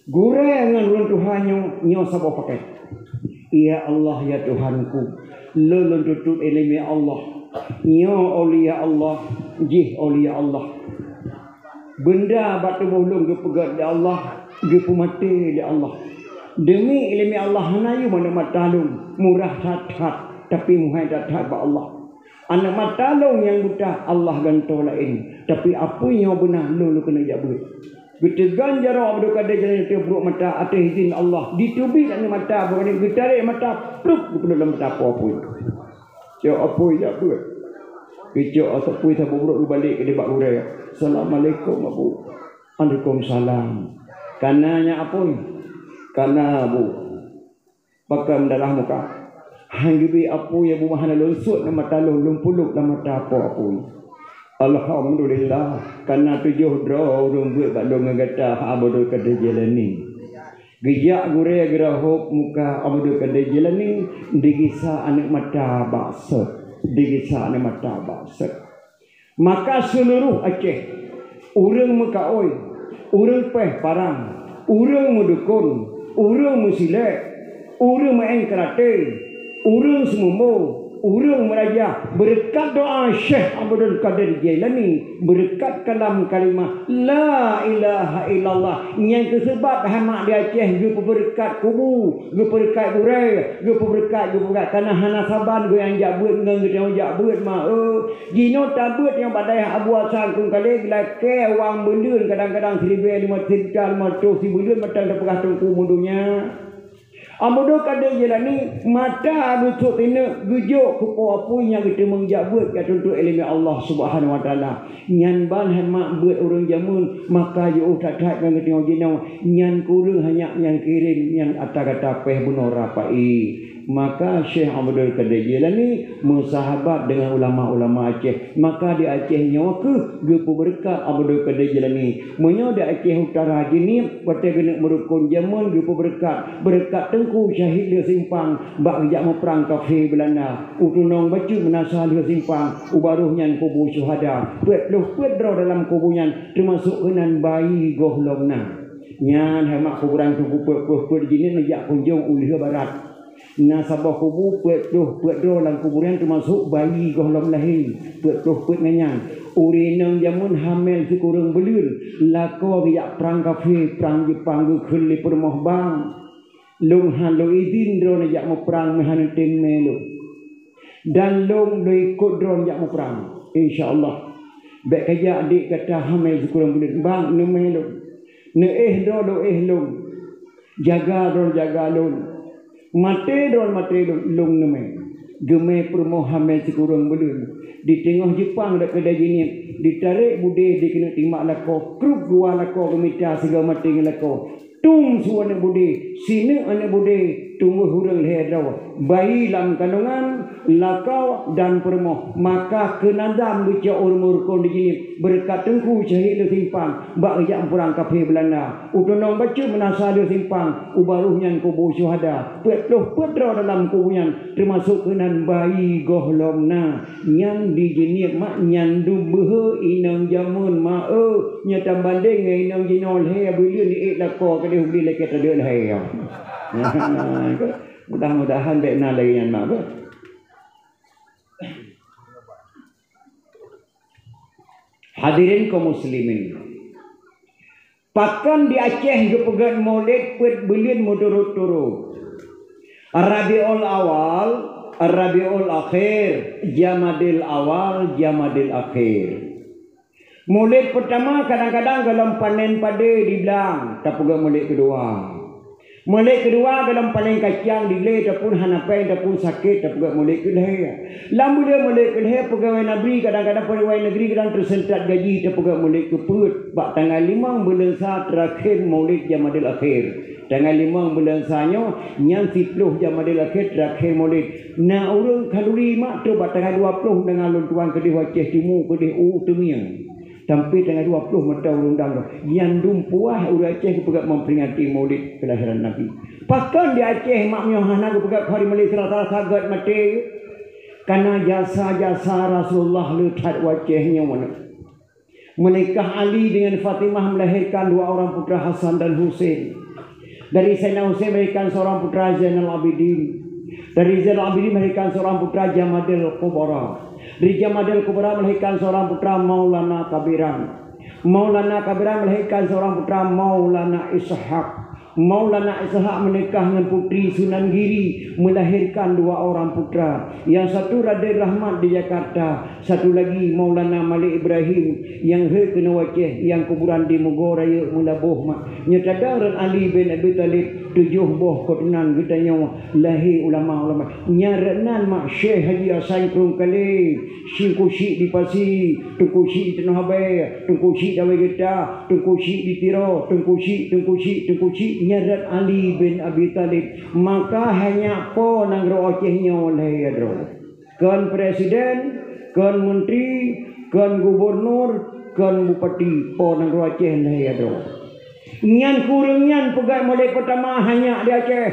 Gurée ngon ureuëng tuha nyoe, nyoe saboh pakét. "Ya Allah, ya Tuhanku, lôn, lôn tutut iéleumé Allah. Nyoe aulia Allah, jih aulia Allah. Beunda bak tuboh lôn geupeugét lé Allah, geupeumaté lé Allah. Deumi iéleumé Allah hana yum aneuk mata lôn, murah that-that, tapi meuhai that-that bak Allah. Aneuk mata lôn nyang buta, Allah gantoe laén, tapi apui nyoe beuna lôn, lôn keuneuk jak beuet." Geuteugon jaroe Abdul Qadir Jailani ateueh brôk mata ateueh izin Allah. Diteubiet aneuk mata, bukan geutarek mata, plup, geupeuleuk lam mata apui. "Cok apui jak beuet." Geucok apui saboh brôk geubalek keu bak gurée. "Assalamualaikum, Abu." "Alaikumsalam." "Kana nyan apui?" "Kana, Abu." "Pakon meudarah muka?" "Han geubi apui, Abu, mah hana lôn suet lam mata lôn, lôn pulop lam mata po apui." "Alhamdulillah, kana tujoh droe ureuëng beuet bak lôn ngon gata, Abdul Qadir Jailani." Geujak gurée geurahop muka Abdul Qadir Jailani, digisa aneuk mata bak sot, digisa aneuk mata bak sot. Maka seuluruh Aceh, ureuëng meukaôi, ureuëng péh parang, ureuëng meudukon, ureuëng meusilék, ureuëng meu'en karate, Ureuëng seumumbo, ureuëng meuraja, beureukat doa Syekh Abdul Qadir Jailani, beureukat kalam kalimah la ilaha illallah, nyang keuseubat hama di Aceh geupeubeureukat kubu, geupeubeureukat gurée, geupeubeureukat, geupeubeureukat, kana hana saban geuh nyang jak beuet ngon geutanyoe jak beuet ma, eh. Jinoe tabeuet nyang padai Abu Hasan Krueng Kalé geulakée wang buleuen kadang-kadang siribée lima, sijuta lima reutôh sibuleuen mantong tapeugah teungku meudonya. Abdul Qadir Jailani mata geucok tineuk geujok keu po apui nyang geuteumeung jak beuet jak tuntut ileumé Allah Subhanahu Wa Taala. Nyan ban hama beuet ureuëng jameun maka jiôh that-that ngon geutanyoe jinoe. Nyan keu ureuëng hanyak nyang kirém nyang ata gata péh bunoe rapai. Maka Syekh Abdul Qadir Jailani meusahabat deungon ulama-ulama Aceh. Maka di Aceh nyoe keuh geupeubeureukat Abdul Qadir Jailani. Meunyoe di Aceh Utara jeuet watée geuneuk meurukon jameun geupeubeureukat, beureukat Teungku Syahid Lheueh Simpang bak geujak meuprang kafé Beulanda. U tunong bacut meunasah Lheueh Simpang, u barôh nyan kubu syuhada. Peuet ploh peuet droe dalam kubu nyan, teumasok keunan bayi gohlom na. Nyan hama kuburan Teungku peuet ploh peuet jeuet neujak kunjong u Lheueh Barat. Na saboh kubu peuet ploh peuet droe lam kuburan teumasok bayi gohlom lahé peuet ploh peuet ngon nyan. Ureuëng inong jameun hamé sikureueng buleuen, lakoe geujak prang kafé, prang Jeupang geukheun lé peurumoh bang. Lôn hana lôn idhin droeneuh jak meuprang meuhana tem mé lôn. Dan lôn lôn ikot droeneuh jak meuprang, insya Allah. Bék kajak adék gata hamé sikureueng buleuen, bang neumé lôn. Neuéh droe lôn éh lôn. Jaga droe jaga lôn. Maté droe maté lôn, lôn neumé. Geumé peurumoh hamé sikureueng buleuen. Di teungoh Jeupang dak keudai jinéb, ditarek budé dikeuneuk timak lakoe, krup dua lakoe geumita sigoe maté ngon lakoe. Tung su aneuëk budé, sineuk aneuëk budé, tumbôh ureuëng lhée droe. Bayi lam kandongan, lakoe dan peurumoh. Maka keunadam geucok ureuëng meurukon di jinéb, beureukat Teungku Syahid Lheueh Simpang, bak geujak meuprang kafé Beulanda. U tunong bacut meunasah Lheueh Simpang, u barôh nyan kubu syuhada. Peuet ploh peuet droe dalam kubu nyan, teumasok keunan bayi gohlom na. Nyan di Jeunieb mak nyan dum beuhe inong jameun mak, eh, nyoe tabandeng ngon inong jinoe lhée buleuen ék lakoe keudeh bri lakée tadeuek lhée. Mudah-mudahan bék na lagée nyan mak, beuh. Hadirin kaum muslimin. Pakon di Aceh geupeugét Maulid peuet buleuen meuturot-turot. Rabiul Awal, Rabiul Akhir, Jamadil Awal, Jamadil Akhir. Maulid peutama kadang-kadang gohlom panen padé di blang, tapeugét Maulid keudua. Maulid keudua gohlom panen kacang di glé, ataupun hana péng, ataupun sakét, tapeugét Maulid keulhée. Lam buleuen Maulid keulhée, peugawée nabri kadang-kadang, peugawée negeri kadang teuseuntat gaji, tapeugét Maulid keupeuet. Bak tanggai limong buleuen sa teurakhé Maulid Jamadil Akhir. Tanggai limong buleuen sa nyoe, nyan siploh Jamadil Akhir teurakhé Maulid. Na ureuëng khanuri mak trok bak tanggai dua ploh deungon lôn tuan keudeh u Aceh Timu, keudeh u Teumieng. Sampai tanggai dua ploh mantong ureuëng dang. Nyan dum puah ureuëng Aceh geupeugét memperingati Maulid kelahiran Nabi. Pakon di Aceh mak nyoe hana geupeugét hari Maulid Selasa sagat maté? Karena jasa-jasa Rasulullah le that u Aceh nyoe. Menikah Ali dengan Fatimah melahirkan dua orang putra Hasan dan Husain. Dari Sayyidina Husain melahirkan seorang putra Zainal Abidin. Dari Zainal Abidin melahirkan seorang putra Jamadil Kubra. Dari Jamadil Kubra melahirkan seorang putra Maulana Kabiran. Maulana Kabiran melahirkan seorang putra Maulana Ishak. Maulana Ishak menikah dengan Putri Sunan Giri, melahirkan dua orang putra. Yang satu Raden Rahmat di Jakarta, satu lagi Maulana Malik Ibrahim nyang heuet keunoe u Aceh, nyang kuburan di Mugo Rayeuk Meulaboh mak. Nyoe tadong rot Ali bin Abi Thalib, tujoh boh keuturonan geutanyoe lahé ulama-ulama. Nyan rot nan mak Syekh Haji Hasan Krueng Kalé, Teungku Chik di Pasi, Teungku Chik di Tanoh Abée, Teungku Chik di Awai Geuta, Teungku Chik di Tiro, Teungku Chik, Teungku Chik, Teungku Chik, nyan rot Ali bin Abi Thalib. Maka hanya po nanggroe Aceh nyoe lhée droe. Kon presiden, kon menteri, kon gubernur, kon bupati, po nanggroe Aceh lhée droe. Nyan keu ureuëng nyan peugét Maulid peutama hanya di Aceh.